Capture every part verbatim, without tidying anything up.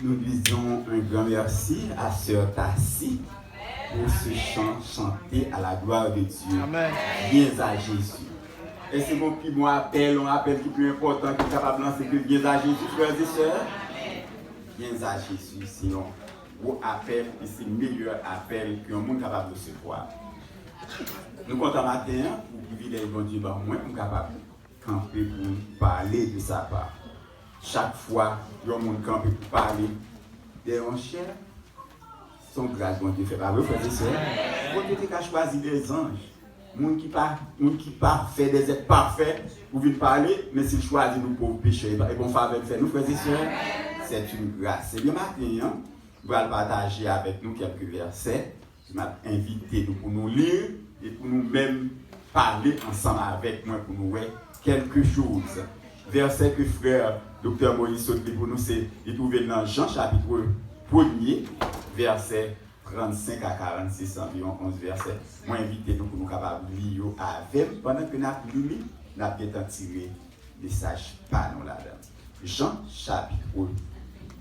Nous disons un grand merci à Sœur Tassi pour ce chant chanté à la gloire de Dieu. Amen. Bien à Jésus. Èske gon pi bon apèl, yon apèl ki pi enpòtan ki kapab lanse ke Bien à Jésus, frères et sœurs? Bien à Jésus, se yon gwo apèl e se meyè apèl ke yon moun kapab resevwa. Nou kontan maten an pou privilèj Bondye ban mwen pou m kapab kanpe pou m pale de sa pa. Chak fwa yon moun kanpe pou pale de yon chè, se yon gras Bondye fè, pa vre, frè e sè? Bondye te ka chwazi de zanj, moun ki pa, moun ki pafè, de zèt pafè, pou vin pale, men si l chwazi nou pòv pechè, e pa, e bon favè l fè nou, frè e sè? C'est une grâce. Ebyen, maten an, m pral pataje avèk nou kèlke vèsè. M ap envite nou pou nou li e pou nou menm pale ansanm avèk mwen pou nou wè kèlke choz. Vèsè ke frè Doktè Moïse sot li pou nou, se, li twouve l nan Jan chapit premye, vèsè trannsenk a karannsis, anviwon onz vèsè. Mwen envite nou pou nou kapab li yo avè m. Pandan ke n ap li li, n ap gentan tire mesaj pa nou ladan. Jan chapit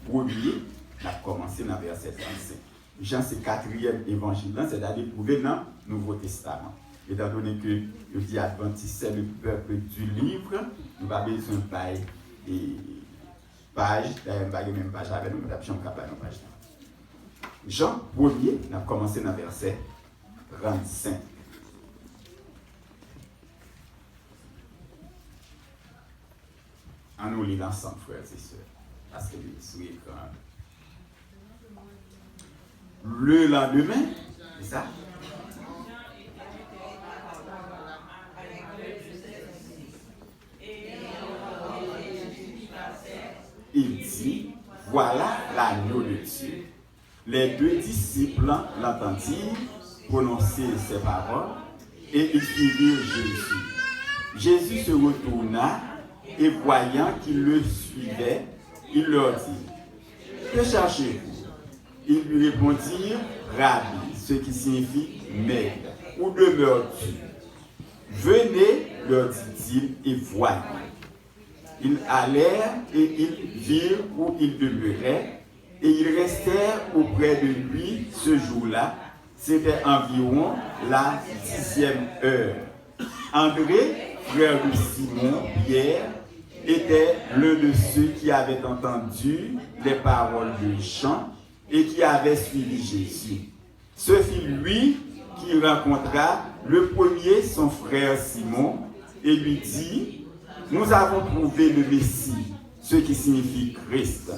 premye, n ap kòmanse nan vèsè trannsenk. Jan se katriyèm evanjil lan, sètadi twouve nan Nouvo Testaman. Etandone ke yo di Adventiste, c'est le peuple du livre, nou pa bezwen bay, e, paj, dayè m pa gen menm paj avè nou, mwen t ap janm ka bay nou paj la. Jan premye, n ap kòmanse nan vèsè trannsenk. Ann nou li l ansanm, frè e sè, paske li sou ekran an. Le lendemain, se sa? Il dit, Voilà l'agneau de Dieu. Les deux disciples l'entendirent prononcer ces paroles et ils suivirent Jésus. Jésus se retourna et voyant qu'ils le suivaient, il leur dit, Que cherchez-vous? Ils lui répondirent, Rabbi, ce qui signifie maître, où demeures-tu? Venez, leur dit-il, et voyez. Ils allèrent et ils virent où il demeurait, et ils restèrent auprès de lui ce jour-là. C'était environ la dixième heure. André, frère de Simon Pierre, était l'un de ceux qui avaient entendu les paroles de Jean et qui avaient suivi Jésus. Ce fut lui qui rencontra le premier son frère Simon et lui dit, Nous avons trouvé le Messie, ce qui signifie Christ.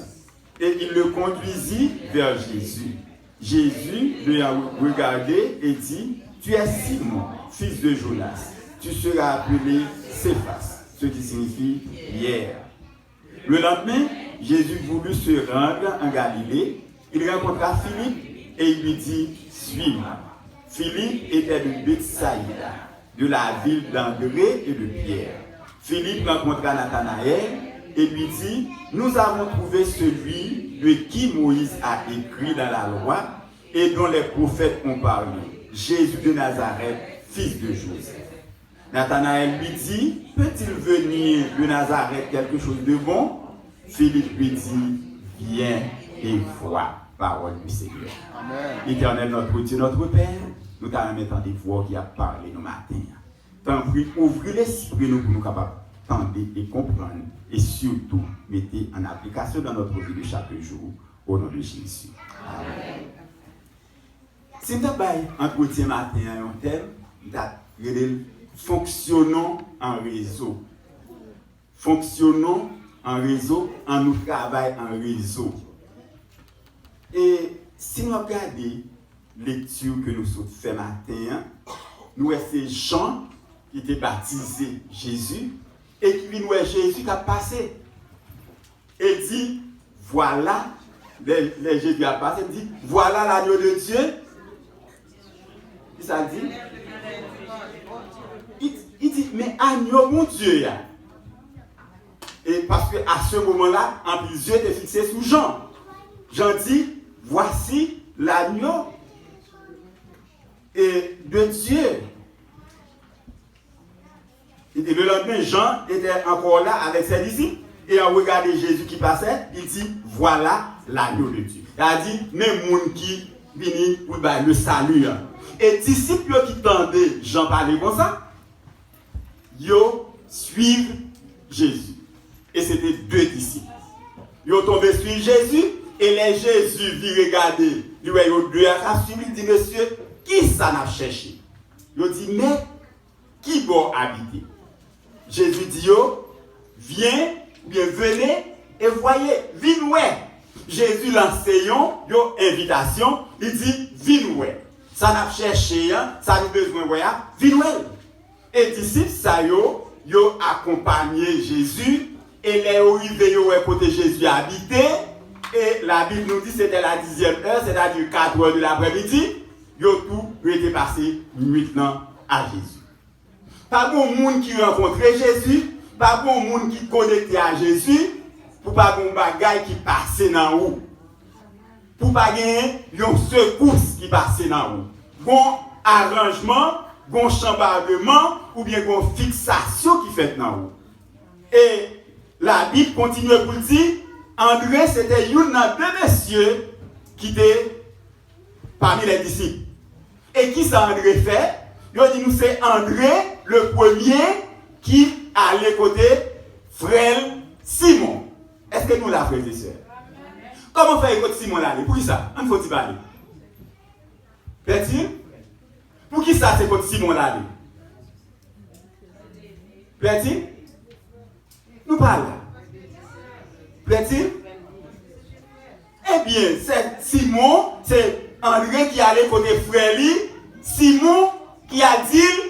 Et il le conduisit vers Jésus. Jésus, l'ayant regardé, et dit, Tu es Simon, fils de Jonas, tu seras appelé Céphas, ce qui signifie Pierre. Le lendemain, Jésus voulut se rendre en Galilée. Il rencontra Philippe et il lui dit, Suis-moi. Philippe était de Bethsaïda, de la ville d'André et de Pierre. Philippe rencontra Nathanaël et lui dit, Nous avons trouvé celui de qui Moïse a écrit dans la loi et dont les prophètes ont parlé, Jésus de Nazareth, fils de Joseph. Nathanaël lui dit, Peut-il venir de Nazareth quelque chose de bon? Philippe lui dit, Viens et vois. Parole du Seigneur. Amen. Éternel, notre Dieu, notre Père, nou ta renmen tande vwa w ki ap pale nou maten an. Tanpri, ouvri lespri nou pou nou kapab tande e konprann e sitou mete an aplikasyon dans notre vie de chaque jour, au nom de Jésus. Amen. Si m ta bay antretyen maten an yon tèm, m ta rele l Fonctionnons en réseau. Fonctionnons en réseau, ann nou travay an rezo. E si nou ap gade lekti ke nou sot fè maten an, nou wè se Jan ki te batize Jezi e ki vin wè Jezi k ap pase. E di, Voilà, lè, lè Jezi ap pase, li di, Voilà l'agneau de Dieu. Kisa l di? Li, li di, Men agno Bondye a. E paske a se moman la, anpil zye te fikse sou Jan. Jan di, Voici l'agneau de Dieu. E le lendemain, Jean était encore là avec ses disciples. Et en regardant Jésus qui passait, il dit, voilà l'agneau de Dieu. Sa di, men moun ki vini pou bay le salut an. E disip yo ki tande Jan pale konsa, yo swiv Jezi. E se te de disip. Yo tonbe swiv Jezi, e lè Jezi vire gade, li wè yo de a k ap swiv, li di, mesye, ki sa n ap chèche? Yo di, mèt, ki bò w abite? Jezi di yo, vyen, oubyen venez et voyez, vin wè. Jezi lanse yon, yon envitasyon, li di, vin wè. Sa n ap chèche an, sa nou bezwen wè a, vin wè l. E disip sa yo, yo akonpanye Jezi, e lè yo rive, yo wè kote Jezi abite, e Labib nou di, c'était la dixième heure, c'est-à-dire quatre heures de l'après-midi, yo tou rete pase nwit lan a Jezi. Pa gon moun ki rankontre Jezi, pa gon moun ki konekte a Jezi, pou pa gon bagay ki pase nan ou. Pou pa genyen yon sekous ki pase nan ou. Gon aranjman, gon chanbaleman, oubyen gon fiksasyon ki fèt nan ou. E Labib kontinye pou l di, Andre se te youn nan de mesye ki te pami lè disip. E ki sa Andre fè? Yo di nou se Andre le premye ki ale kote frè l Simon. Èske nou la, frè e sè? Kòman fè e kot Simon l ale? Poukisa? Ann fè yon ti pale. Pèdi? Poukisa se kot Simon l ale? Pèdi? Nou pa la. Pèdi? Ebyen, se Simon, se Andre ki ale kote frè li, Simon, ki al di l,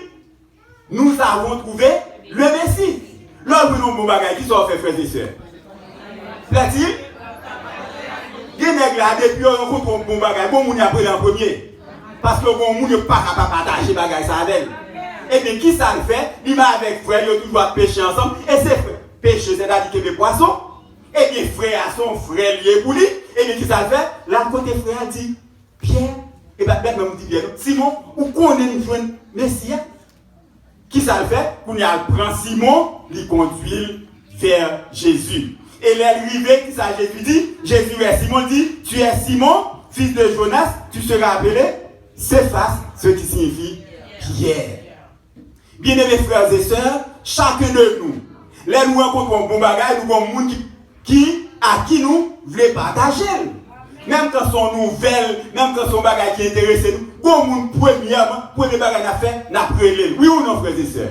nous avons trouvé le Messie. Lè w jwenn yon bon bagay, ki sa w fè, frè e sè? Pèdi? Gen nèg la, depi yo rankontre yon bon bagay, bon moun y ap rele an premye. Paske gon moun yo pa ka pa pataje bagay sa avè l. Ebyen, ki sa l fè? Li menm avèk frè l yo toujou ap peche ansanm. E se frè, peche, sètadi kenbe pwason. Ebyen, frè a se yon frè l ye pou li. Ebyen, ki sa l fè? L al kote frè a, l di, Pyè, e pa, pa menm di Pyè, non. Simon, ou konnen n jwenn Mesi a? Ki sa l fè? Kounye a, l pran Simon, li kondui l vè Jezi. E lè l rive, ki sa Jezi di? Jezi wè Simon, li di, Tu es Simon, fils de Jonas, tu seras appelé Céphas, ce qui signifie Pierre. Byeneme frè e sè, chaken de nou, lè nou rankontre yon bon bagay, nou gon moun ki, ki, a ki nou vle pataje l. Menm kan se yon nouvèl, menm kan se yon bagay ki enterese nou, gon moun premyèman, premye bagay n ap fè, n ap rele l. Wi ou non, frè e sè?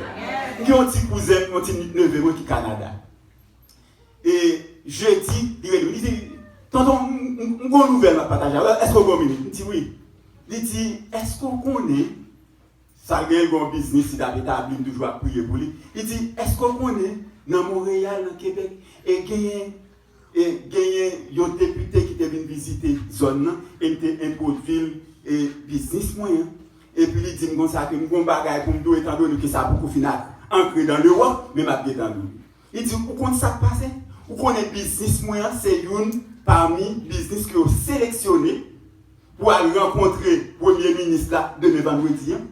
M gen yon ti kouzen, yon ti neve mwen ki Kanada. E jedi, li rele m, li di, Tonton, m, m, m gon nouvèl m ap pataje avè w. Èske w gon minit? M di, Wi. Li di, Èske w konnen Sa gen yon biznis li t ap etabli, m toujou ap priye pou li. Li di, Èske w konnen nan Monreyal, nan Kebèk, e genyen, e genyen yon depite ki te vin vizite zòn nan, e m te entwodui l, e biznis mwen an. Epi li di m konsa ke m gon bagay pou m di w, etandone ke sa poko fin a-, antre dan lewòp, men m ap gentan di w. Li di, Ou konn sa k pase? Ou konnen biznis mwen an se youn pami biznis ke yo seleksyone pou al rankontre premye minis la demen vandredi an.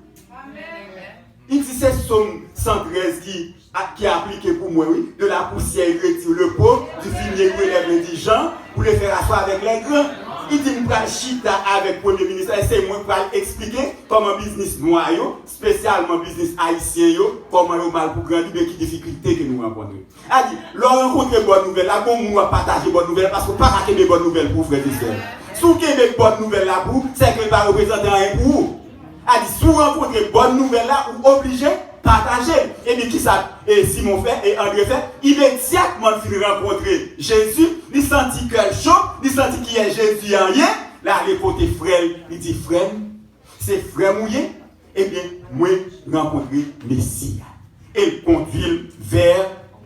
Li di, Se Sòm san trèz ki, a, ki aplike pou mwen, wi. De la poussière il retire le pot, du fumier il relève l'indigent, pour le faire asseoir avec les grands. Li di, M pral chita avèk premye minis la, e se mwen k pral eksplike kòman biznis nwa yo, espesyalman biznis ayisyen yo, kòman yo mal pou grandi, men ki difikilte ke nou rankontre. A di, lè w rankontre bòn nouvèl la, gon moun w ap pataje bòn nouvèl la, paske w pa ka kenbe bòn nouvèl pou ou, frè e sè. Si w kenbe bòn nouvèl la pou ou, sèke l pa reprezante anyen pou ou. A di, si w rankontre bòn nouvèl la, ou oblije pataje l. Ebyen, kisa, e, Simon fè, e Andre fè? Imedyatman l fin rankontre Jezi, li santi kè l cho, li santi kiyès Jezi an ye, l ale kote frè l, li di, Frè m, Se frè m ou ye? Ebyen, mwen rankontre Mesi a. E l kondui l vè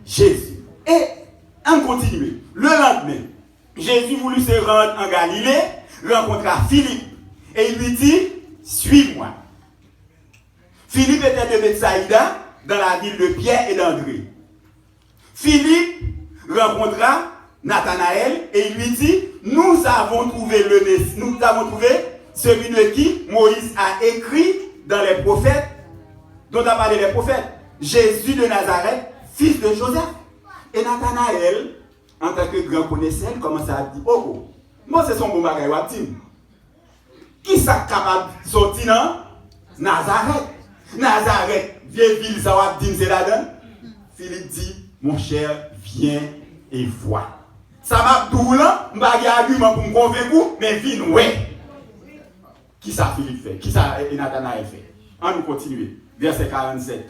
Jezi. E ann kontinye. Le lendemain, Jésus voulut se rendre en Galilée, rencontra Philippe, et il lui dit, Suis-moi. Philippe était de Bethsaïda, dans la ville de Pierre et d'André. Philippe rencontra Nathanaël et il lui dit, Nous avons trouvé le Messie, nous avons trouvé celui de qui Moïse a écrit dans les prophètes, dont a parlé les prophètes, Jésus de Nazareth, fils de Joseph. E Nathanaël, antanke gran konesè, li kòmanse ap di, "O, o, m panse se yon bon bagay w ap di m. Ki sa k kapab soti nan Nazarèt? Nazarèt, vye vil sa w ap di m se ladan l?" Filip di, "Mon cher, viens et vois." Sa m ap di w lan, m pa gen agiman pou m konvenk ou, men vin wè. Ki sa Filip fè? Ki sa, e, Natanayèl fè? An nou kontinye. Vèsè karannsèt.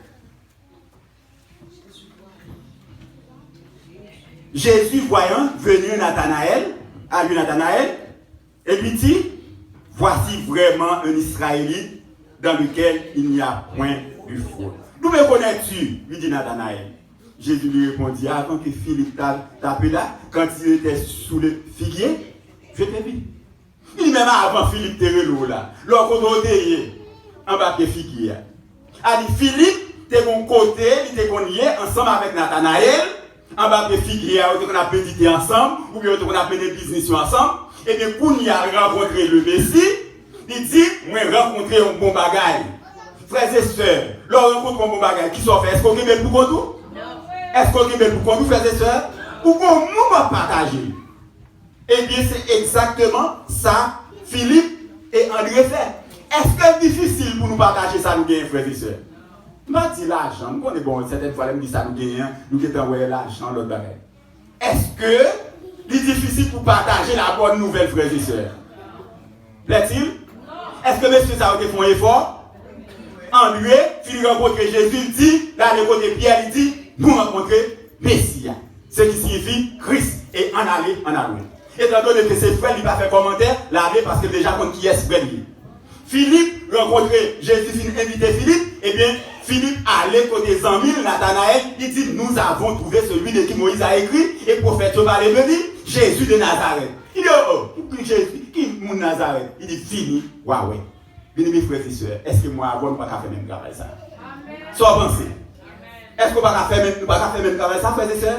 Jésus, voyant venir Nathanaël, à lui Nathanaël, et lui dit, "Voici vraiment un Israélite dans lequel il n'y a point de fraude." "D'où me connais-tu?" lui dit Nathanaël. Jésus lui répondit, "Avant que Philippe t'a- t'appelât, quand il était sous le figuier, je t'ai vu." Li menm avan Filip te rele w la, lè w kote w te ye anba pye figye a. A di, Filip te gon kote li te konn ye ansanm avèk Natanayèl, anba pye figye a, yo te konn ap medite ansanm, oubyen yo te konn ap mennen biznis yo ansanm. Ebyen, kounye a, l rankontre Lemesi, li di, "Mwen rankontre yon bon bagay." Frè e sè, lè w rankontre yon bon bagay, kisa w fè? Èske w kenbe l pou kont ou? Èske w kenbe l pou kont ou, frè e sè? Ou gon moun w ap pataje. Ebyen, se egzakteman sa Filip e Andre fè. Èske l difisil pou nou pataje sa nou genyen, frè e sè? M pa di lajan, m konnen, bon, sètèn fwa, lè m di sa nou genyen an, nou gentan wè lajan, lòt bagay. Èske li difisil pou pataje la bòn nouvèl, frè e sè? Plaît-il? Èske mesye sa yo te fè yon efò? Andre fin rankontre Jezi, l di, l ale kote Pyè, li di, "Nou rankontre Mesi a." Se ki siyifi Kris, e ann ale, ann al wè. Etandone ke se frè l, li pa fè kòmantè, l ale paske l deja konn kiyès frè l ye. Filip rankontre, Jezi fin envite Filip, ebyen, Filip ale kote zanmi l, Natanayèl, li di, "Nous avons trouvé celui de qui Moïse a écrit, et prophètes ont parlé de lui, Jésus de Nazareth." Li di, "O, o, ki Jezi, ki moun Nazarèt?" Li di, "Vini, w a wè." Byeneme frè e sè, èske mwen avè w nou pa ka fè menm travay sa? Sa w panse? Èske w pa ka fè menm, nou pa ka fè menm travay sa, frè e sè?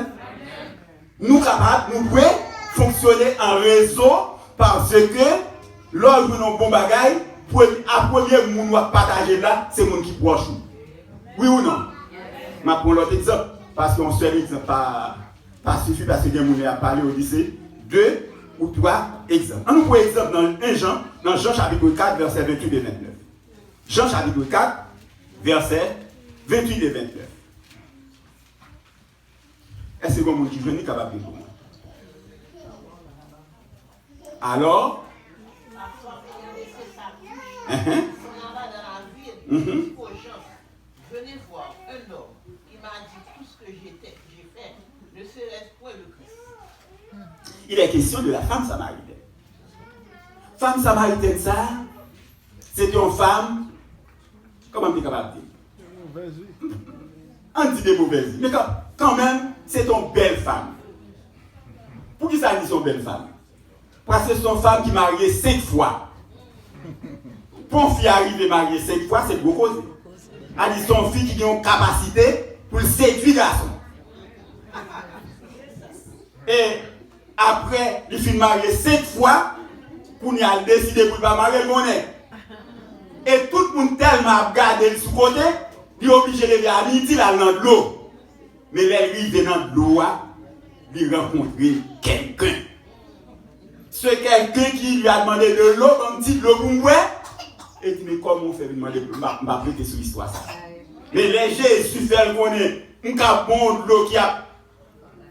Nou kapab, nou dwe fonksyone an rezo, paske lè w jwenn yon bon bagay, premye, a premye moun w ap pataje l la, se moun ki pwòch ou. Wi ou non? M ap pran lòt egzanp, paske yon sèl egzanp pa, pa sifi, paske gen moun lè y ap pale, yo di se de ou twa egzanp. Ann nou pran egzanp nan en Jan, nan Jan chapit kat, vèsè venntuit e ventnèf. Jan chapit kat, vèsè venntuit e ventnèf. Èske gon moun ki jwenn li kapab li pou mwen? Alò? Enhen. Mhm. Venez voir un homme qui m'a dit tout ce que j'ai j'ai fait, ne serait-ce point le Christ. Il est question de la femme samaritaine. Fanm samaritèn sa a, se te yon fanm, kòman m te kapab di? Ann di de movèz vi. Men kan, kanmenm, se te yon bèl fanm. Poukisa n di se yon bèl fanm? Paske se yon fanm ki marye senk fwa. Pou yon fi a rive marye senk fwa, se gwo koze. A di se yon fi ki gen yon kapasite pou l sedui gason. E apre li fin marye senk fwa, kounye a l deside pou l pa marye, l konnen. E tout moun tèlman ap gade l sou kote, li oblije leve a midi, l al nan dlo. Men lè l rive nan dlo a, li rankontre kèlken. Ce quelqu'un qui lui a demandé de l'eau, ban m ti dlo pou m bwè. E di, "Men kòman w fè vin mande dlo? M pa, m pa prete sou istwa sa." Men lè Jezi fè l konnen, "M ka ba w dlo ki ap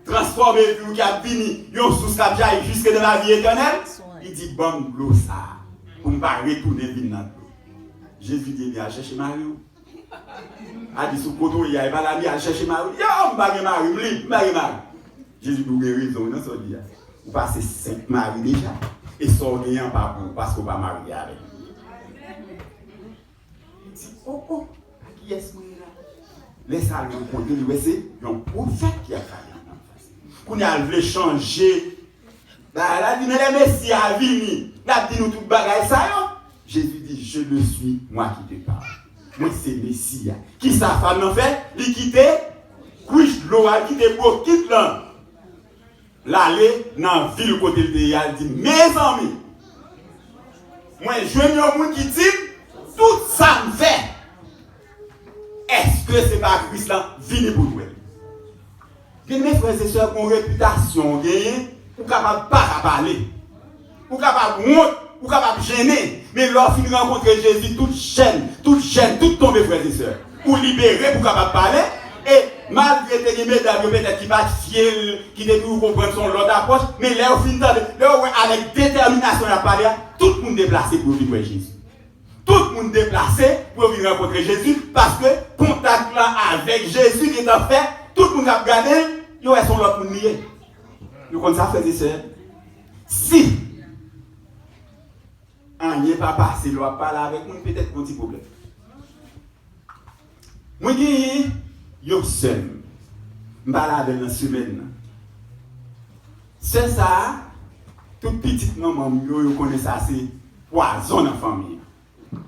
transfòme vi w, ki ap vini yon sous k ap jayi jiske nan lavi etènèl," li di, "Ban m dlo sa a pou m pa retounen vin nan dlo." Jezi di, "Ebyen, al chèche mari w." A di, "Sou kote w ye a, e pa la m ye, al chèche mari w." Li di, "O, m pa gen mari, m lib, m pa gen mari." Jezi di, "Ou gen rezon wi nan sa w di a. Ou pase senk mari deja, e sa w genyen an pa pou ou, paske w pa marye avè l." Li di, "O, o, a kiyès mwen ye la?" Lè sa a, l rankontre, li wè se yon pwofèt ki ap pale anfas. Kounye a, l vle chanje bagay la, di, "Men lè Mesi a vini, l ap di nou tout bagay sa yo." Jezi di, "Je le suis, moi qui te parle." Mwen se Mesi a. Kisa fanm nan fè? Li kite kwich dlo a, li kite bokit lan. L ale nan vil kote l te ye a, l di, "Mezanmi, mwen jwenn yon moun ki di m tout sa m fè. Èske se pa Kris lan? Vini pou n wè l." Byeneme frè e sè, gon repitasyon w genyen, ou kapab pa ka pale. Ou kapab wont, ou kapab jennen. Men lè w fin rankontre Jezi, tout jèn, tout jèn, tout tonbe frè e sè. Ou libere pou w kapab pale. E malgre te gen medam yo petèt ki pa t fye l, ki te toujou konprann se yon lòt apwòch, men lè yo fin tande, lè yo wè avèk detèminasyon y ap pale a, tout moun deplase pou yo vin wè Jezi. Tout moun deplase pou yo vin rankontre Jezi, paske kontak lan avèk Jezi gentan fè, tout moun k ap gade l, yo wè se yon lòt moun li ye. Nou konn sa, frè e sè? Si anyen pa pase lè w ap pale avèk moun, petèt gon ti pwoblèm. Mwen genyen yon sè m, m pale avè l nan semèn nan. Sè sa a, tout pitit manman m yo, yo konnen sa se pwazon nan fanmi an.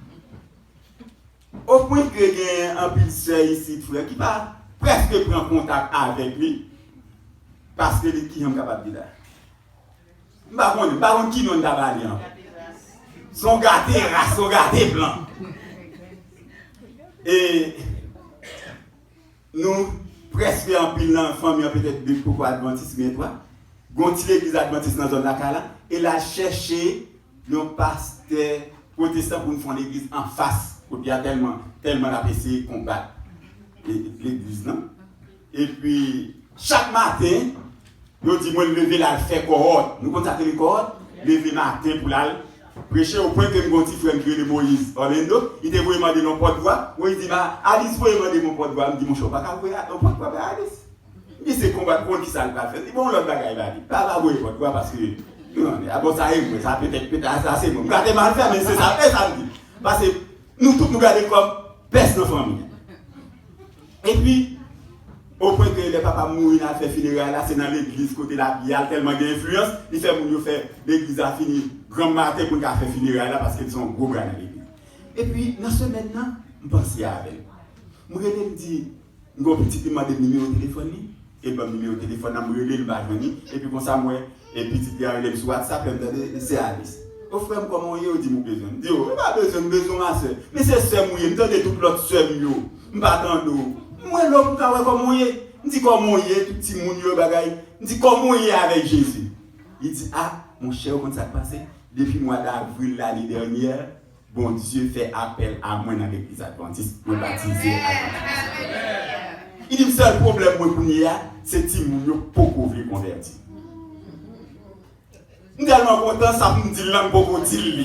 Opwen ke gen anpil sè isit, frè, ki pa prèske pran kontak avèk li, paske li, kijan m kapab di la? M pa konnen, m pa konn ki non l ta ba li ankò. Se yon gate ras, se yon gate plan. E nou prèske anpil nan fanmi an, petèt de poko advantis, gen twa. Gon ti legliz advantis nan zòn lakay la, e l al chèche yon pastè pwotestan pou n fè yon legliz anfas, kote a tèlman, tèlman l ap eseye konbat e, legliz lan. Epi, chak maten, yo di mwen l leve l al fè kòwòt. Nou konn sa k rele kòwòt? Leve maten pou l al preche, opwen ke m gon ti frè m ki rele Moyiz Orlando, li te voye mande m yon pòtvwa. Moyiz di m, "A, Alis voye mande m yon pòtvwa." M di, "Monchè, ou pa ka voye yon pòtvwa bay Alis." M di, "Se konbat, konn ki sa l pral fè." Li di, "Bon, lòt bagay, ba li. Pa, pa voye pòtvwa paske, non, a bon, sa e mwen, sa petèt, petèt, sa se mwen." M gade mal fè, men se sa, e sa m di. Paske nou tout nou gade kòm pès nan fanmi an. Epi, opwen ke lè papa m mouri, n al fè fineray la, se nan legliz kote l ap ye a, l tèlman gen enfliyans, li fè moun yo fè legliz la fini granm maten pou n ka fè fineray la, paske l se yon gwo bra nan legliz. Epi, nan semèn nan, m panse avè l. M rele, m di, m gon pitit, li mande m nimewo telefòn li, e ban m nimewo telefòn nan, m rele l, m pa jwenn li, epi konsa, m wè, e pitit li a rele m sou WhatsApp, lè m tande, se Alis. "O frè m, kòman w ye?" Yo di m ou bezwen m. M di, "O, m pa bezwen, m bezwen w, ma sè." Men se sè m ou ye, m tande tout lòt sè m yo. M pa tande w. M rele w pou m ka wè kòman w ye. M di, "Kòman w ye, tout timoun yo, bagay?" M di, "Kòman w ye avèk Jezi?" Li di, "A, monchè, ou konn sa k pase? Depi mwa davril lane dènyè, Bondye fè apèl a mwen nan legliz advantis, mwen batize advantis." Li di m, "Sèl pwoblèm mwen kounye a, se timoun yo poko vle konvèti." M tèlman kontan, sa pou m di l la, m poko di l li.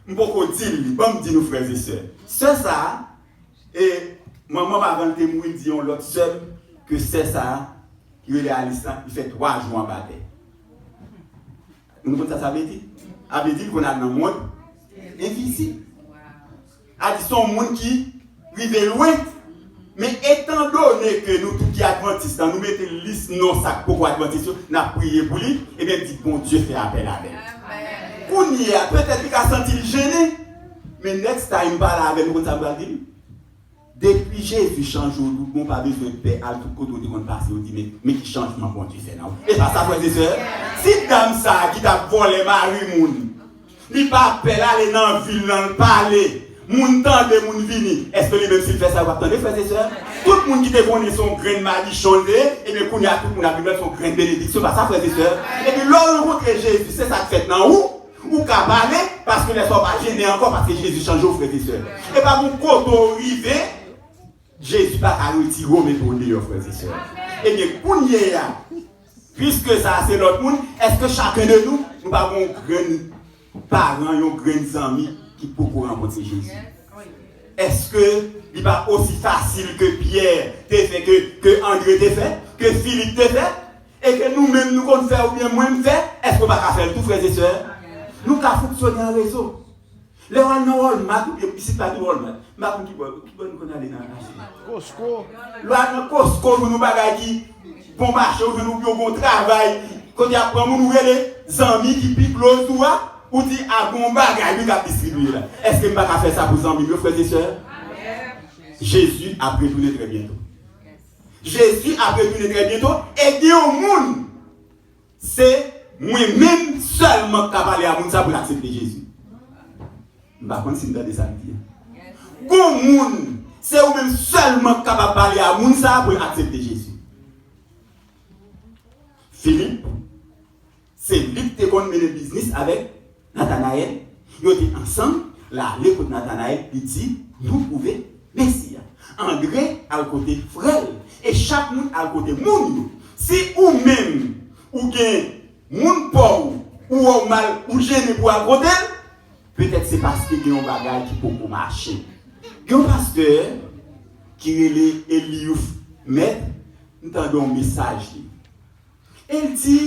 M poko di l li. Ban m di nou, frè e sè. Sè sa a, e manman m, avan l te mouri, di yon lòt sè m ke sè sa a, ki rele Alis la, li fè twa jou anba tè. Nou konn sa sa vle di? Sa vle di li konn al nan mond envizib. A di se yon moun ki rive lwen. Men etandone ke nou tout ki advantis la, nou mete lis non sa k poko advantis yo, n ap priye pou li, ebyen di Bondye fè apèl avè l. Kounye a, petèt li ka santi l jennen, men next time m pale avè l, nou konn sa m pral di l? Depi Jezi chanje w, tout bon, pa bezwen pè, al tout kote w te konn pase, yo di, "Men, men ki chanjman Bondye fè nan ou." E pa sa, frè e sè? Si dam sa a ki t ap vòlè mari moun, li pa pè, l ale nan vil lan, l pale, moun tande, moun vini, èske li menm si l fè sa, yo p ap tande, frè e sè? Tout moun ki te konnen se yon grenn madichon l te ye, ebyen, kounye a, tout moun ap vin wè l se yon grenn benediksyon, pa sa, frè e sè? Epi, lè w rankontre Jezi, se sa k fèt nan ou, ou ka pale, paske lè sa a w pa jennen ankò, paske Jezi chanje w, frè e sè. E pa gon kote w rive, Jezi pa ka retire w mete w deyò, frè e sè. Ebyen, kounye a, piske sa a se lòt moun, èske chaken de nou, nou pa gon grenn paran, yon grenn zanmi ki poko rankontre Jezi? Èske li pa osi fasil ke Pyè te fè, ke, ke Andre te fè, ke Filip te fè? E ke nou menm nou konn fè oubyen mwen m fè, èske w pa ka fè l tou, frè e sè? Nou ka fonksyone an rezo. Lè w al nan Walmart, oubyen isit pa gen Walmart, m pa konn ki bò, ki bò nou konn ale nan achte. Costco. Lè w al nan Costco, jwenn yon bagay ki bon mache, ou jwenn yon bon travay, kote y ap pran moun, ou rele zanmi ki pi close ou a, ou di, "A, gon bagay wi k ap distribiye la." Èske m pa ka fè sa pou zanmi m yo, frè e sè? Jezi ap retounen trè byento. Jezi ap retounen trè byento, e gen yon moun, se mwen menm sèlman k ka pale a moun sa pou l aksepte Jezi. M pa konn si m tande sa m di a. Gon moun, se ou menm sèlman k kapab pale a moun sa pou l aksepte Jezi. Filip, se li ki te konn mennen biznis avèk Natanayèl. Yo te ansanm, l ale kot Natanayèl, li di, nou twouve Mesi a. Andre al kote frè l, e chak moun al kote moun yo. Si ou menm, ou gen moun pa w, ou wè w mal, ou jennen pou w al kote l, petèt se paske gen yon bagay ki poko mache. Gen yon pastè ki rele Eliyouf Mèt, m tande yon mesaj li. E l di,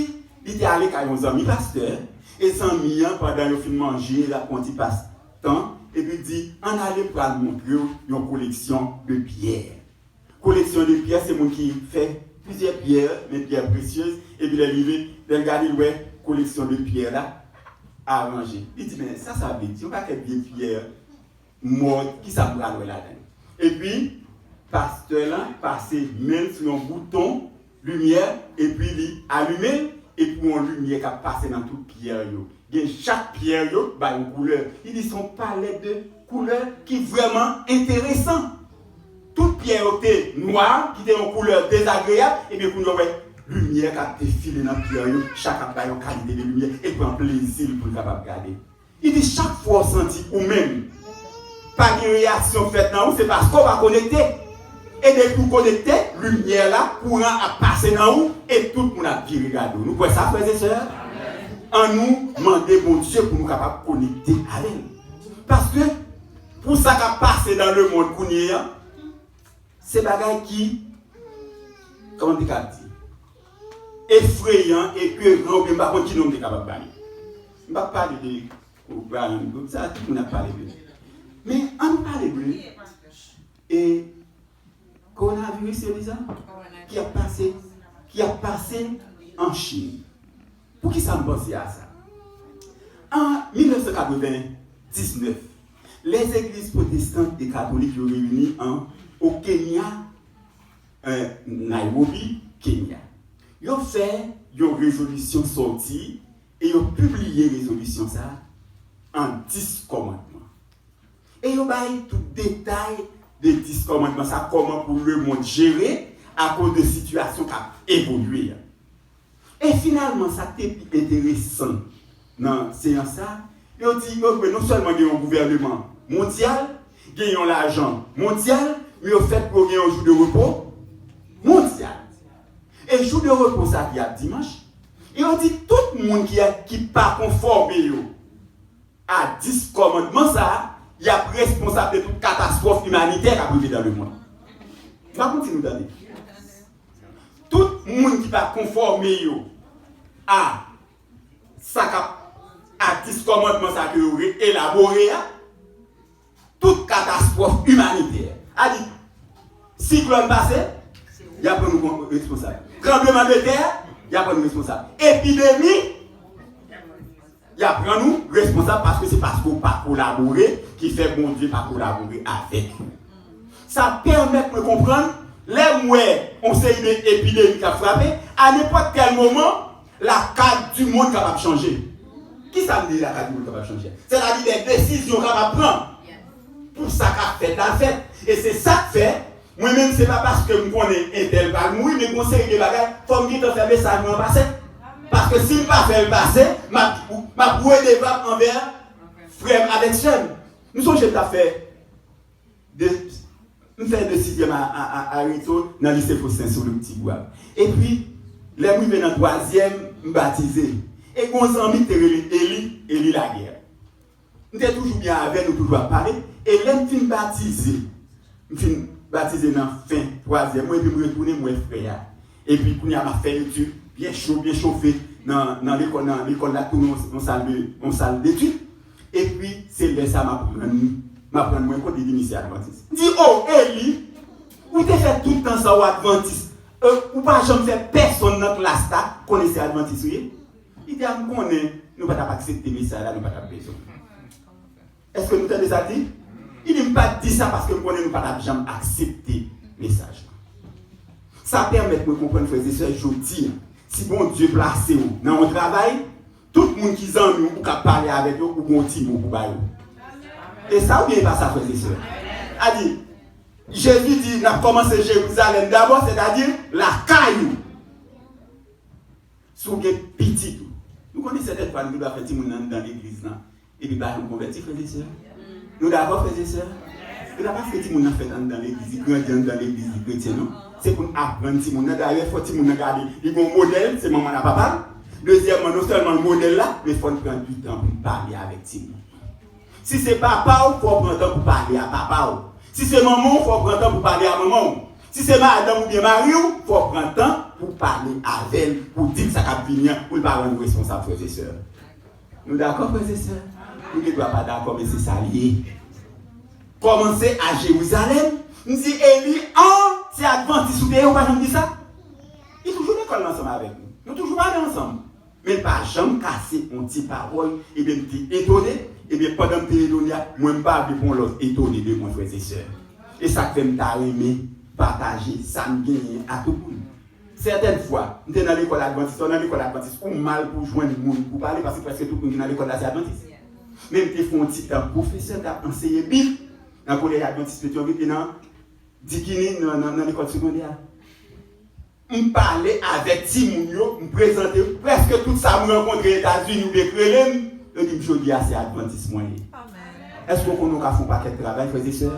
li te ale kay yon zanmi pastè, e zanmi an, pandan yo fin manje, l ap pran ti pas tan, epi l di, ann ale, m pral montre w yon koleksyon de pyè. Koleksyon de pyè, se moun ki fè plizyè pyè, men pyè presyez, epi lè l rive, lè l gade, l wè koleksyon de pyè la aranje. Li di, men sa sa vle di, yon pakèt vye pyè mòd, kisa m pral wè ladan l? Epi, pastè lan pase men l sou yon bouton limyè, epi li alime l, epi yon limyè k ap pase nan tout pyè yo. Gen chak pyè yo bay yon koulè. Li di se yon palèt de koulè ki vrèman enteresan. Tout pyè yo te nwa, ki te yon koulè dezagreyab, ebyen kounye a w wè limyè k ap defile nan pyè yo, chak ap bay yon kalite de limyè, e pran plezi l pou l kapab gade. Li di chak fwa w santi ou menm pa gen reyaksyon fèt nan ou, se paske w pa konekte. E depi w konekte, limyè la, kouran ap pase nan ou, e tout moun ap vire gade w. Nou kwè sa, frè e sè? Annou mande Bondye pou nou kapab konekte avè l. Paske, pou sa k ap pase nan lemonn kounye a, se bagay ki, kòman m te ka di, efreyan, ekeran, oubyen m pa konn ki non m te kapab ba li. M p ap pale de Koran, sa tout moun ap pale de li. Men, ann pale de, e, kowonaviris yo di sa? Ki ap pase, ki ap pase an Chin. Poukisa m panse a sa? An mil nèf san katrevendiznèf, lè zegliz pwotestan e katolik yo reyini an, o Kenya, eh, Nairobi, Kenya. Yo fè yon rezolisyon sòti e yo pibliye rezolisyon sa a an dis kòmandman. E yo bay tout detay de dis kòmandman sa, kòman pou lemonn jere akoz de sitiyasyon k ap evolye a. E finalman, sa k te pi enteresan nan seyans sa, yo di yo dwe non sèlman gen yon gouvèneman mondyal, gen yon lajan mondyal, men yo fèt pou yo gen yon jou de repo mondyal. E jou de repo sa ki ap dimanch, e yo di tout moun ki, ki pa konfòme yo a dis kòmandman sa a, y ap responsab de tout katastwòf imanitè k ap rive dans le monde. M pa konn si nou tande. Tout moun ki pa konfòme yo a sa k ap, a dis kòmandman sa ke yo re-, elabore a, tout katastwòf imanitè. A di, siklòn pase, y ap rann nou kon-, responsab. Tranblemanntè, y ap rann nou responsab. Epidemi, y ap rann nou responsab paske se paske w pa kolabore ki fè Bondye pa kolabore avèk ou. Sa pèmèt mwen konprann, lè m wè yon seri de epidemi k ap frape, a nenpòt kèl moman, la carte du monde kapab chanje. Kisa m di la carte du monde kapab chanje? Sètadi de desizyon kapab pran pou sa k ap fèt la fèt. E se sa k fè, mwen menm, se pa paske m konnen entèl pral mouri, men gon seri de bagay, fò m gentan fè mesaj mwen an pase. Paske si m pa fè l pase, m ap, m ap redevan anvè frè m avèk sè m. M sonje m t ap fè de, m fè de sizyèm a, a, a, a reto nan lise Faustin Soulouque Ti Gwav. Epi, lè m rive nan twazyèm, m batize. E gon zanmi ki te rele Eli, Eli Laguerre. M te toujou byen avè l, nou toujou ap pale. E lè m fin batize, m fin batize nan fen twazyèm mwen, epi m retounen, m wè frè a. Epi kounye a m ap fè etid byen cho, byen chofe nan, nan lekòl, nan lekòl la, tounen yon, yon sal de, yon sal detid. Epi se lè sa m aprann, m aprann mwen kote li di misye advantis. M di, o, Eli, ou te fè tout tan sa w advantis. E, ou pa janm fè pèsonn nan klas la konnen se advantis ou ye? Li di, a, m konnen nou pa t ap aksepte mesaj la, nou pa t ap bezwen. Èske nou tande sa l di? Li di, m pa t di sa paske m konnen nou pa t ap janm aksepte mesaj la. Sa pèmèt mwen konprann, frè e sè, jodi a, si Bondye plase w nan yon travay, tout moun ki zanmi w, ou ka pale avèk yo, ou gen yon ti mo pou ba yo. E sa oubyen e pa sa, frè e sè? A di, Jezi di, n ap kòmanse Jerizalèm dabò, sètadi lakay ou. Si w gen pitit ou, nou konnen sètèn fwa nou gen dwa fè timoun nan anndan legliz lan, epi pa janm konvèti, frè e sè. Nou dakò, frè e sè? Nou ta pa fè timoun nan fèt anndan legliz, li grandi anndan legliz, li kretyen, non. Se pou n aprann timoun nan. Dayè, fò timoun nan gade, li gen yon modèl, se manman l ak papa l. Dezyèmman, non sèlman l modèl la, men fò n pran du tan pou n pale avèk timoun. Si se papa w, fò w pran tan pou pale a papa w. Si se manman w, fò w pran tan pou pale a manman w. Si se madanm oubyen mari w, fò w pran tan pou pale avè l, pou di l sa k ap vini an, pou l pa rann nou responsab, frè e sè. Nou dakò, frè e sè? Nou gen dwa pa dakò, men se sa l ye. Kòmanse a Jerizalèm, m di, Eli, an, se advantis ou te ye, ou pa janm di sa? Li toujou lekòl la ansanm avèk nou. Nou toujou pale ansanm. Men l pa janm kase yon ti pawòl, ebyen m te etone, ebyen pandan m te etone a, mwen m pa vle pou yon lòt etone de mwen, frè e sè. E sa k fè m ta renmen pataje sa m genyen a tout moun. Sètèn fwa, m te nan lekòl advantis, lè w nan lekòl advantis, ou mal pou jwenn moun pou pale, paske prèske tout moun ki nan lekòl la se advantis. Men m te fè yon ti tan pwofesè, m t ap anseye Bib nan kolèj advantis Petyonvil e nan Dikini, nan, nan, nan lekòl segondè a. M pale avèk timoun yo, m prezante yo, prèske tout sa m rankontre Etazini oubyen k rele m, yo di m jodi a se advantis mwen ye. Èske w konnen w ka fè yon pakèt travay, frè e sè?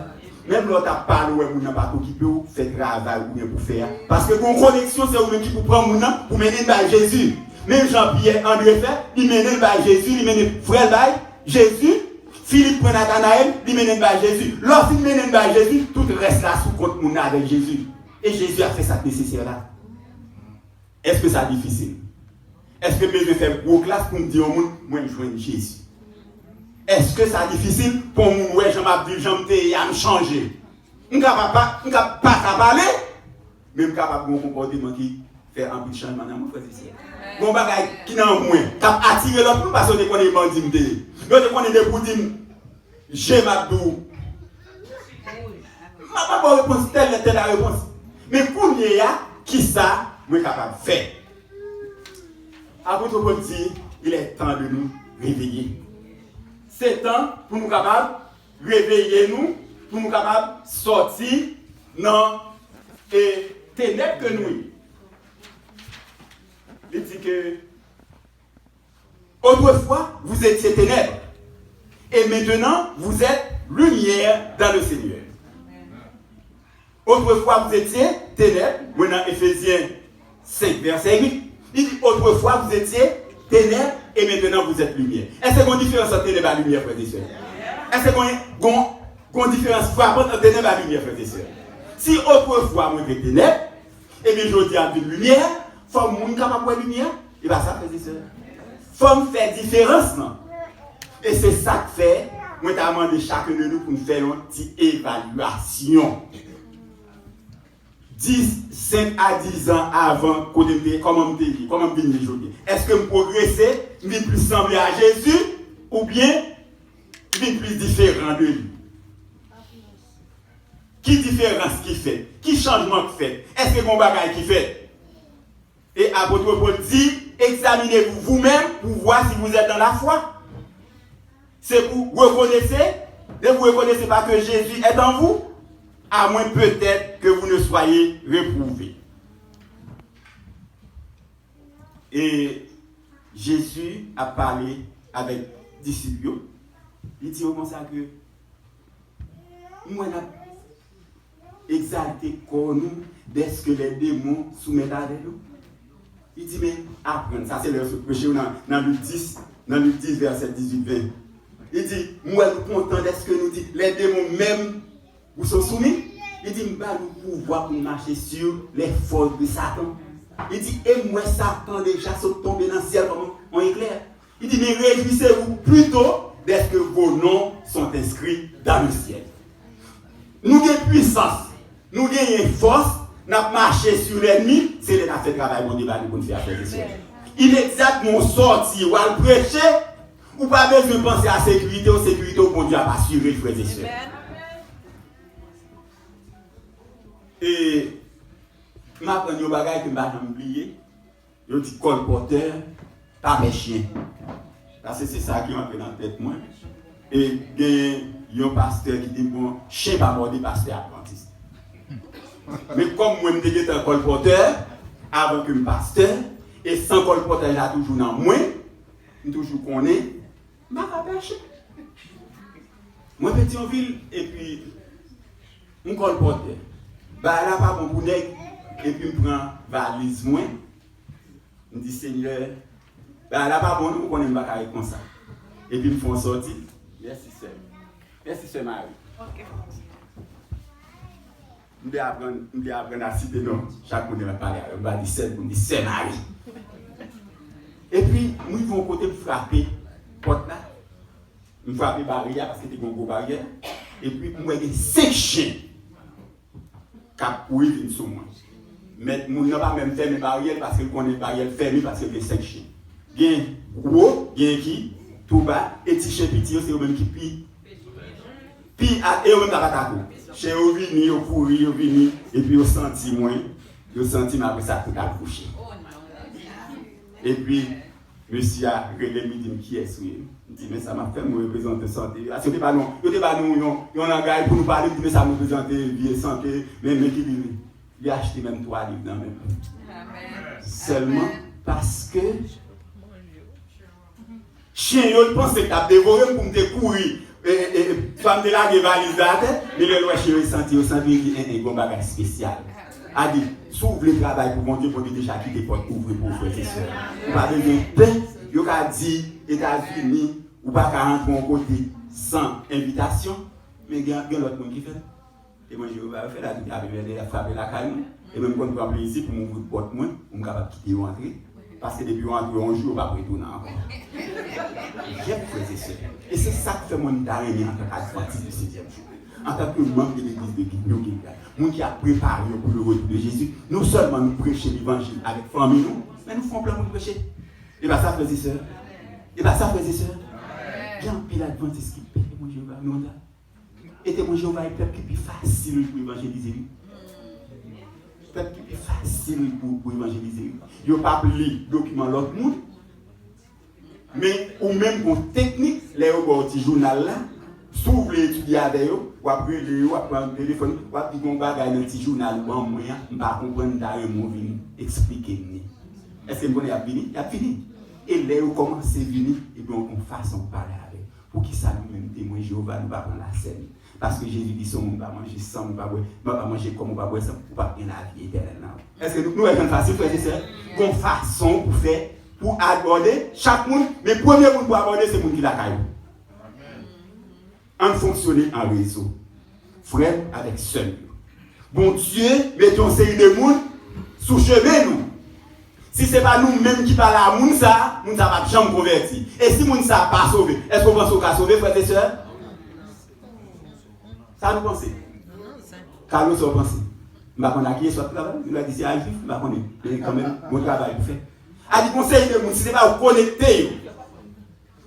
Menm lè w t ap pale, w wè moun nan pa t okipe w, fè travay ou gen pou fè a. Paske gen yon koneksyon, se ou menm ki pou pran moun nan, pou mennen l bay Jezi. Menm jan Pyè, Andre fè, li mennen l bay Jezi, li mennen frè l bay Jezi. Filip pran Natanayèl, li mennen l bay Jezi. Lè w fin mennen l bay Jezi, tout rès la sou kont moun nan avèk Jezi. E Jezi ap fè sa k nesesè la. Èske sa difisil? Èske m bezwen fè gwo klas pou m di yon moun, mwen jwenn Jezi? Èske sa difisil pou yon moun wè jan m ap viv, jan m te ye a, m chanje? M kapab pa, m ka pa ka pale, men m kapab gen yon konpòteman ki fè anpil chanjman nan mwen, frè e sè. Gen yon bagay ki nan mwen, k ap atire lòt moun, paske yo te konnen bandi m te ye. Yo te konnen depi w di m, je m ap di w. M ap ba w repons tèl lè tèl la repons. Men kounye a, kisa mwen kapab fè? Apot Pòl di, il est temps de nous réveiller. Se tan pou nou kapab reveye nou, pou nou kapab sòti nan, e, tenèb ke nou ye. Li di ke, autrefois, vous étiez ténèbres, et maintenant, vous êtes lumière dans le Seigneur. Autrefois, vous étiez ténèbres, mwen nan Efezyen senk, vèsè uit, li di, autrefois, vous étiez ténèbres, et maintenant, vous êtes lumière. Èske gen yon diferans ant tenèb ak limyè, frè e sè? Èske gen yon, gen yon, gen yon diferans frapan ant tenèb ak limyè, frè e sè? Si autrefois mwen te tenèb, ebyen, jodi a m vin limyè, fò moun kapab wè limyè. E pa sa, frè e sè. Fò m fè diferans lan. E se sa k fè, mwen ta mande chak de nou pou n fè yon ti evalyasyon. Dis, senk a dis an avan, kote m te ye, kòman m te ye, kòman m vin ye jodi. Èske m pwogrese, m vin plis sanble a Jezi, oubyen m vin plis diferan de li? Ki diferans ki fèt? Ki chanjman k fèt? Èske gen yon bagay ki fèt? E apot Pòl di, examinez-vous vous-même pour voir si vous êtes dans la foi. C'est vous reconnaissez, ne vous reconnaissez pas que Jésus est en vous, à moins peut-être que vous ne soyez réprouvé. E Jezi ap pale avèk disip yo, li di yo konsa ke, m wè n ap egzalte kò nou dèske lè demon soumèt avè nou. Li di, men aprann, sa se lè yo sot preche yo nan, nan Lik dis, nan Lik dis, vèsè dizuit, ven. Li di, m wè nou kontan dèske nou di, lè demon menm, ou sou soumi. Li di, m ba nou pouvwa pou n mache sur les forces de Satan. Li di, e m wè Satan deja sot tonbe nan syèl kòm yon eklè. Li di, mais réjouissez-vous plutôt dès que vos noms sont inscrits dans le ciel. Nou gen pwisans, nou genyen fòs, n ap mache sou lènmi, se lè n ap fè travay Bondye ba nou pou n fè a, frè e sè. Imedyatman w sòti, w al preche, ou pa bezwen panse a sekirite w, sekirite w, Bondye ap asire l, frè e sè. E m aprann yon bagay ke m pa janm bliye. Yo di kòlpòtè pa pè chen. Paske se sa ki antre nan tèt mwen. E gen yon pastè ki di, bon, chen pa mòde pastè advantis. Men kòm mwen, m te gentan kòlpòtè, avan ke m pastè, E san kòlpòtay la toujou nan mwen, m toujou konnen, m pa ka pèche. Mwen Petyonvil, epi m kòlpòtè. Bagay la pa bon pou nèg, epi m pran valiz mwen, m di, Senyè, bagay la pa bon non, ou konnen m pa ka ret konsa. Epi m fè yon sòti. Mèsi, sè. Mèsi, sè Mari. M te aprann, m te aprann a site non chak moun lè m ap pale avè yo. M pa di sè, m di sè Mari. Epi, m rive yon kote, m frape pòt la. M frape baryè a, paske te gen yon gwo baryè. Epi, m wè gen senk chen k ap kouri vin sou mwen. Men, moun nan pa menm fèmen baryè l, paske l konnen baryè l fèmen, paske l gen senk chen. Gen gwo, gen ki tou ba, e ti chen piti yo, se yo menm ki pi, pi a, e yo menm k ap atake w. Chen yo vini, yo kouri, yo vini, epi yo santi mwen, yo santi m, apre sa, tout al kouche. Epi, mesye a rele m, li di m, "Kiyès ou ye?" M di, "Men sa m ap fè, mwen reprezante sante." Paske yo te ba nou, yo te ba nou yon, yon langay pou nou pale, m di, "Men sa m reprezante, vye sante, men, men ki liv." Li achte menm twa liv nan men m. Sèlman paske chen yo, l panse k t ap devore m pou m te kouri. E, e, e, swa m te lage valiz la atè, men lè l wè chen yo, santi yo, santi yo, li di, "En, en, gon bagay espesyal." A di, si w vle travay pou Bondye, Bondye deja kite pòt ouvri pou ou, frè e sè. Ou pa bezwen pè. Yo ka di, Etazini, ou pa ka rantre yon kote san envitasyon, men gen, gen lòt moun ki fè l. Temwen Jewova yo fè l, a di, "Amen, men y ap frape lakay mwen." E mwen, m konn pran plezi pou m ouvri pòt mwen, pou m kapab kite yo antre. Paske depi yo antre yon jou, yo p ap retounen ankò. Jèt, frè e sè. E se sa k fè mwen, m ta renmen antanke Advantis de setyèm jou, antanke manm de legliz de New Gilgal, moun ki ap prepare yo pou le retour de Jezi, non sèlman nou preche levanjil avèk fanmi nou, men nou fè yon plan pou nou preche. E pa sa, frè e sè? E pa sa, frè e sè? Gen anpil Advantis ki pè Temwen Jewova, nou konn sa. E Temwen Jewova e pèp ki pi fasil pou evanjelize, wi. Pèp ki pi fasil pou, pou evanjelize, wi. Yo p ap li dokiman lòt moun, men ou menm gon teknik, lè yo ba w ti jounal la, si w vle etidye avè yo, w ap rele yo, w ap pran telefòn, w ap di, "Gon bagay nan ti jounal ou ban mwen an, m pa konprann, m ta renmen w vin eksplike m li." Èske m konnen y ap vini? Y ap vini. E lè yo kòmanse vini, epi w gon fason pou pale avè yo. Poukisa nou menm Temwen Jewova, nou pa pran lasèn? Paske Jezi di, "Si yon moun pa manje san mwen, pa bwè, pa, pa manje kò mwen, pa bwè san mwen, ou p ap gen lavi etènèl nan ou." Èske nou, nou wè jan l fasil, frè e sè? Gon fason pou fè, pou abòde chak moun, men premye moun pou abòde, se moun ki lakay ou. Ann fonksyone an rezo. Frè m avèk sè m yo. Bondye mete yon seri de moun sou chemen nou. Si se pa nou menm ki pale a moun sa, moun sa p ap janm konvèti. E si moun sa pa sove, èske w panse w ka sove, frè e sè? Sa nou panse? Carlos, sa w panse? M pa konn a kiyès w ap travay, nou va di se a Jwif, m pa konnen. Men kanmenm, gon travay pou fè. A di gon seri de moun, si se pa w konekte yo,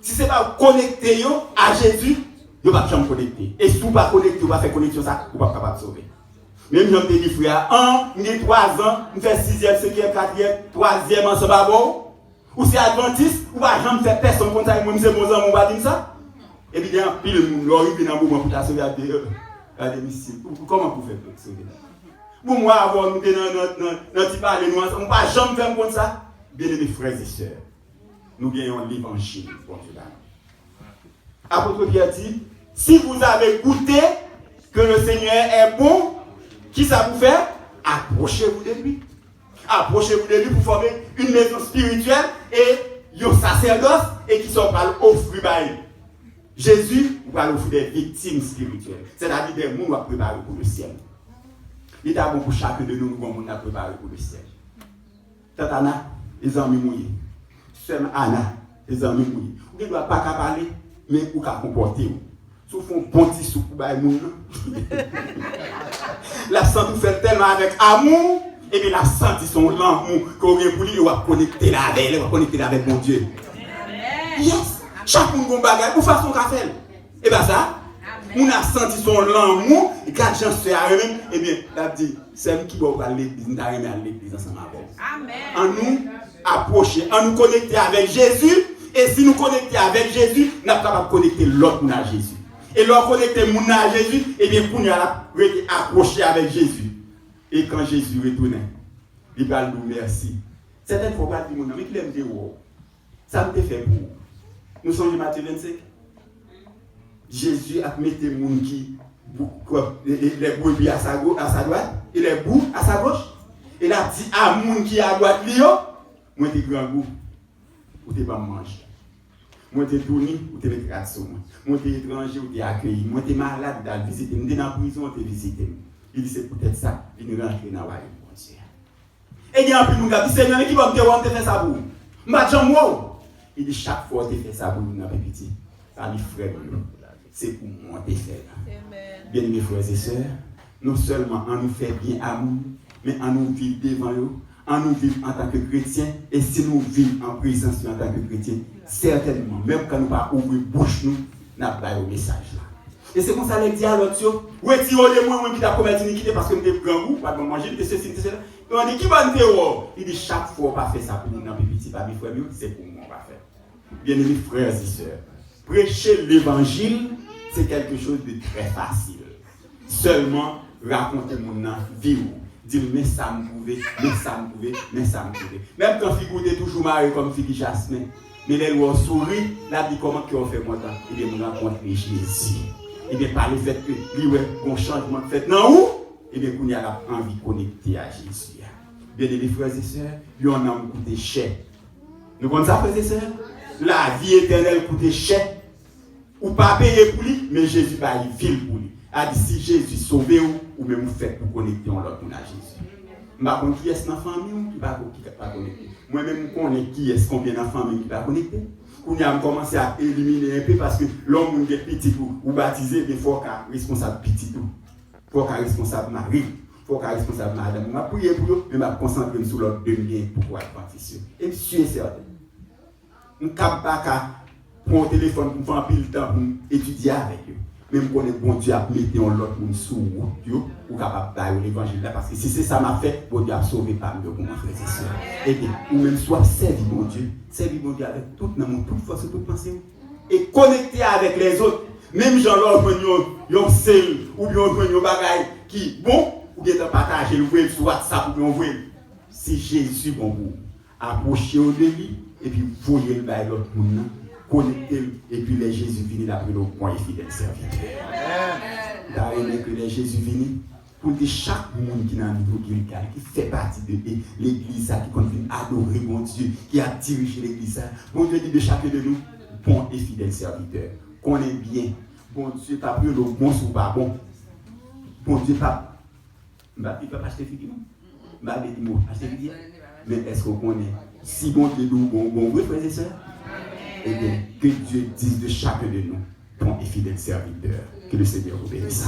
si se pa w konekte yo a Jezi, yo p ap janm konekte. E si w pa konekte, w pa fè koneksyon sa, ou p ap kapab sove. Menm jan m te di frè a, an, m gen twa zan, m fè sizyèm, senkyèm, katriyèm, twazyèm ansanm avè w. Ou se advantis, ou pa janm fè pèsonn konn sa, e mwen m se bon zanmi w, ou pa di m sa. Epi gen anpil moun, lè w rive nan moman pou ta sove, y ap di, "Eh, gade misye, ou, kòman pou fè pou sove la?" Bon, mwen avè w, nou te nan, nan, nan, nan ti pale nou ansanm, ou pa janm fè m konn sa. Byeneme frè e sè, nou gen yon levanjil Bondye ba nou. Apôtre Pierre dit, "Si vous avez goûté que le Seigneur est bon, kisa pou fè? Approchez-vous de lui. Approchez-vous de lui pour former une maison spirituelle et yon sasèdòs, e kisa w pral ofri bay Jezi, ou pral ofri des victimes spirituelles, sètadi de moun w ap prepare pou le syèl." Li ta bon pou chak de nou, nou gon moun n ap prepare pou le syèl. Tant Ana, e zanmi m ou ye. Sè m Ana, e zanmi m ou ye. Ou gen dwa pa ka pale, men ou ka konpòte w. Si w fè yon bon ti souk pou bay moun nan, l ap santi w fè l tèlman avèk amou, epi l ap santi se yon lanmou ke w gen pou li, e w ap konekte l avè l, w ap konekte l avèk Bondye. Yes! Chak moun gon bagay, gon fason w ka fè l. E pa sa? Moun ap santi se yon lanmou, gad jan sè a renmen m, ebyen, l ap di, "Sè m, ki bò w pral legliz? M ta renmen al legliz ansanm avè w." Ann nou apwoche, ann nou konekte avèk Jezi, e si nou konekte avèk Jezi, n ap kapab konekte lòt moun a Jezi. E lè w konekte moun nan a Jezi, ebyen, kounye a l ap rete apwoche avèk Jezi. E kan Jezi retounen, li pral di w mèsi. Sètèn fwa w pral di moun nan, men kilè m te wè w? Sa m te fè pou ou? Nou sonje Matye vennsenk? Jezi ap mete moun ki bou- kwa- e- e- les brebis à sa gau- à sa droite et les boucs à sa gauche. E l ap di a moun ki adwat li yo, mwen te grangou, ou te ban m manje. Mwen te touni, ou te met rad sou mwen. Mwen te etranje, ou te akeyi m. Mwen te malad, ou t al vizite m. Mwen te nan prizon, ou te vizite m. Li di, se poutèt sa, vin rantre nan wayòm Bondye a. E gen anpil moun k ap di, Senyè, men ki bò m te wè w, m te fè sa pou ou? M pa t janm wè w. Li di, chak fwa w te fè sa pou youn nan pi piti pami frè m yo, se pou mwen w te fè l. Byeneme frè e sè, non sèlman an nou fè byen a moun, men an nou viv devan yo, an nou viv antanke kretyen, e si nou viv an prezans yo antanke kretyen, sètènman, menm kan nou pa ouvri bouch nou, n ap ba yo mesaj la. E se konsa lè l di a lòt yo, retire w de mwen, mwen ki t ap komèt inikite, paske m te grangou, w pa t ban m manje, m te sesi, m te sela. Yo di, ki bò n te wè w? Li di, chak fwa w pa fè sa pou moun nan pi piti pami frè m yo, se pou mwen w pa fè. Byeneme frè e sè, preche levanjil, se quelque chose de très facile. Sèlman rakonte moun nan vi w. Di l, men sa m twouve, men sa m twouve, men sa m twouve. Menm kan figi w te toujou mare kòm figi jasmen, men lè l wè w souri, l ap di kòman kè w fè kontan. Ebyen, m rankontre Jezi. Ebyen, pa lefèt ke li wè gon chanjman k fèt nan ou, ebyen, kounye a l ap anvi konekte a Jezi a. Byeneme frè e sè, yon nanm koute chè. Nou konn sa, frè e sè? Lavi etènèl koute chè. Ou pa peye pou li, men Jezi bay vi l pou li. A di, si Jezi sove w, ou menm ou fèt pou konekte yon lòt moun a Jezi. M pa konn kiyès nan fanmi w ki pa, ki pa konekte. Mwen menm, m konnen kiyès, konbyen nan fanmi m ki pa konekte. Kounye a, m kòmanse ap elimine enpe, paske lè yon moun gen pitit ou, ou batize, men fò w ka responsab pitit ou. Fò w ka responsab mari w. Fò w ka responsab madanm ou. M ap priye pou yo, men m ap konsantre m sou lòt de m gen pou Advantis yo. E m si e sèten. M kab pa ka pran yon telefòn pou m fè anpil tan pou m etidye avèk yo. Men m konnen Bondye ap mete yon lòt moun sou wout yo, ou kapab ba yo levanjil la, paske si se sa m ap fè, Bondye ap sove pa m yo pou mwen, frè e sè. Ebyen, ou menm si w ap sèvi Bondye, sèvi Bondye avèk tout nanm ou, tout fòs ou, tout panse w. E konekte avèk lèzòt. Menm jan lè w jwenn yon, yon sèl, oubyen w jwenn yon bagay ki bon, ou gentan pataje l, voye l sou WhatsApp oubyen w voye l. Si Jezi bon pou ou, apwoche w de li, epi voye l bay lòt moun nan, konekte l, epi lè Jezi vini, l ap rele w bon e fidèl sèvitè. M ta renmen ke lè Jezi vini, pou l di chak moun ki nan nivo Gilgal, ki fè pati de e- legliz sa, ki konn vin adore Bondye, ki ap dirije legliz sa, Bondye di de chacun de nous, bon et fidèle serviteur. Konnen byen, Bondye p ap rele w bon si w pa bon. Bondye p ap M pa di pèp achte figi non. M pa vle di mo achte figi a. Men èske w konnen si Bondye di w bon, w bon vre, frè e sè? Ebyen, que Dieu dise de chacun de nous, bon et fidèle serviteur. Que le Seigneur vous bénisse.